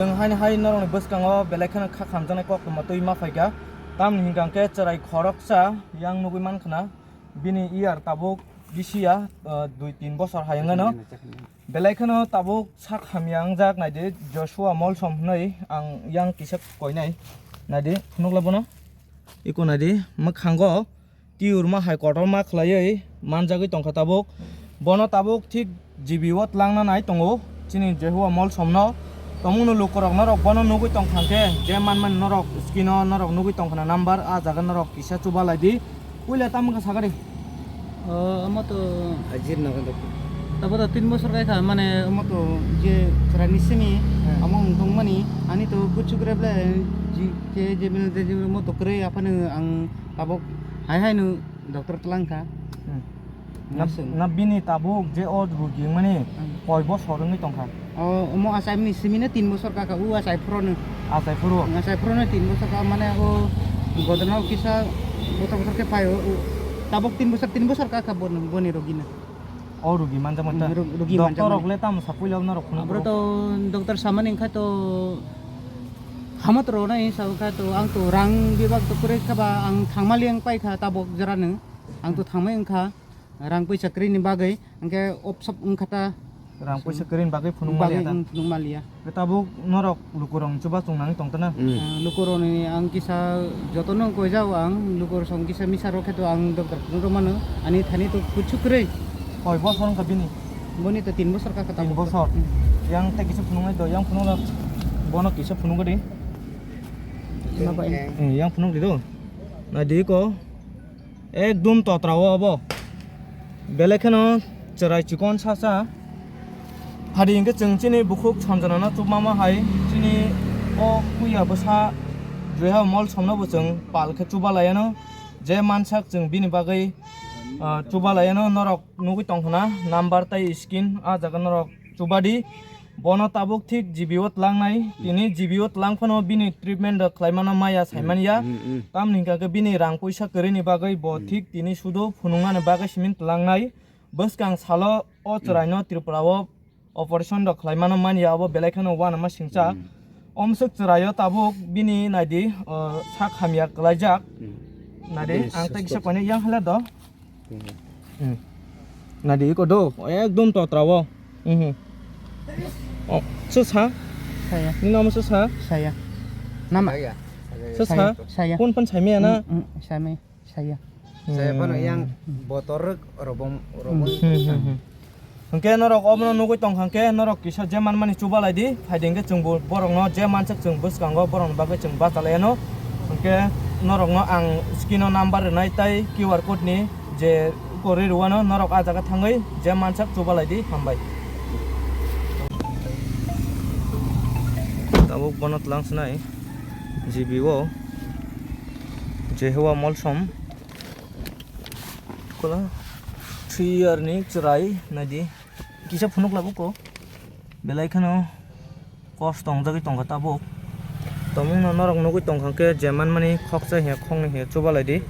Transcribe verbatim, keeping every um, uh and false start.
Chwng haini hai norokni bwskango belai kheno kha khamjaknai koktwma twi ma phaikha. Tamni hwnkha hwnkhe chwrai khoroksa yang nugwi mankha na, bini iyar tabuk bisi ya, ah, dui tin bosor hai wngano. Belai kheno tabuk sak hamya wngjak, naidi Joshua Molsom hwnwi ang yang kisa koinai. Naidi phunukla bono. Iko naidi mwkhango tiurma hai kotorma khlaiwi manjagwi tongkha tabuk. Bono tabuk thik G B o twlangna nai tongo chini Jehua Molsomno. Tongmungno lukurok norok bono nugwi tongkha hwnkhe, je manmani norok screen-o norok nugwi tongkha na number, ah jaga norok kisa chuba laidi. Puila tamo kha sagari. O, omo to Ajir nago doktor. Tabo to tin bosor kai kha, mane omo to je chwraini simi, Hmm. Amo wng tongmani, ani to kuchuk reble, ji, je, je, je, je, omo to kwrwi aphano ang tabuk hai hai no doctor twlang kha. Hmm. Na, Nasing. Na bini tabuk je o rugi wngmani Hmm. koi bosor wngwi tongkha? O, omo achaimani simino tin bosor kaka, u achai phuroni. Achai phuru? Achai phuroni tin bosor ka, mane o godonao kisa botor botor khe phai o, o, tabuk tin bosor, tin bosor kaka boni, boni rogino. O rugi manjak manta? Mm, ru-, rugi manjak manta. Doctor rok le tamo sa puila norok phunuk Abro rok? To doctor samani wngkha to hamot rok nai sa wngkha to, ang to rang bebak to kwrwi kha ba, ang thangmali ang pai kha tabuk jora no. Ang to thangmai wngkha. Rang puisa kwrwini bagwi, hwnkhe opsop wngkha ta. Rang puisa kwrwini bagwi phunuk maliya ta? Bagwi, mm, phunuk maliya. Khe tabuk norok lukurokni chuba chungnani tongtana? Mm. Ah, lukurokni ang kisa jotono koijao ang, lukurok song kisa misa rok khe to ang doctor phunuk rw mano, ani thani to kuchuk kwrwi. Koi bosor wngkha bini? Boni to tin bosor kha kha tabuk. Tin bosor? Mm. Yang tei kisa phunuknai do, yang phunukno, bono kisa phunuk di. Ima bai. Eh, yang phunuk di do. Nai di ko. Ekdum totra o abo. Belai kheno chwrai chikon sa sa. Phadi hwnkhe chwng chini bukhuk Sanjana no chukmama hai chini o puya bwsa Joya Molsom no bo chwng pal khe chuba laiya no. Je mansak chwng bini bagwi, ah, chuba laiya no, norok nugwi tongkha na number tei screen, ah jaga norok chuba di. Bono tabuk thik G B o twlangnai, tini G B o twlang phano bini treatment rok khlaimano maya saimanya. Mm, mm, mm. Tamni hwnkha khe bini rang puisa kwrwini bagwi bo thik tini sudo phunuknani bagwi simin twlangnai. Bwskang salo o chwraino Tripura o operation rok khlaimano manya, abo belai kheno uanama singcha. Mm. Omswk chwraio tabuk bini naidi, o, sak hamya kwlaijak. Mm. Naidi, ang tei kisa koinai yang hala do. Hmm. Nadi iko do, ekdom totra o. Mhm. Oh, so sa? Saya. Nini namo so sa? Saya. Nama? Saya. So sa? Saya. Phone phone saimaya na? Mm, mm, saimaya. Saya. Saya phano yang botor robom robom. Hmm, hmm, hmm. Hwnkhe norok obono nugwi tongkha hwnkhe norok kisa je manmani chubalai di, phaidi hwnkhe chwngbo borokno je mansak chwng bwskango borokni bagwi chwng bachalai anw. Hwnkhe norokno ang screen o number rwnai tei Q R code ni je kwrwi rwano norok ah jaga thangwi je mansak chubalai di, hambai. Tabuk bono twlang swnai G B o Jehua Molsom. Kola three year ni chwrai naidi. Kisa phunuk labu ko. Belai kheno kosto wngjagwi tongkha tabuk. Tongmungno norok nugwi tongkha khe je manmani khoksa hiya khoknwi hiya chubalai di.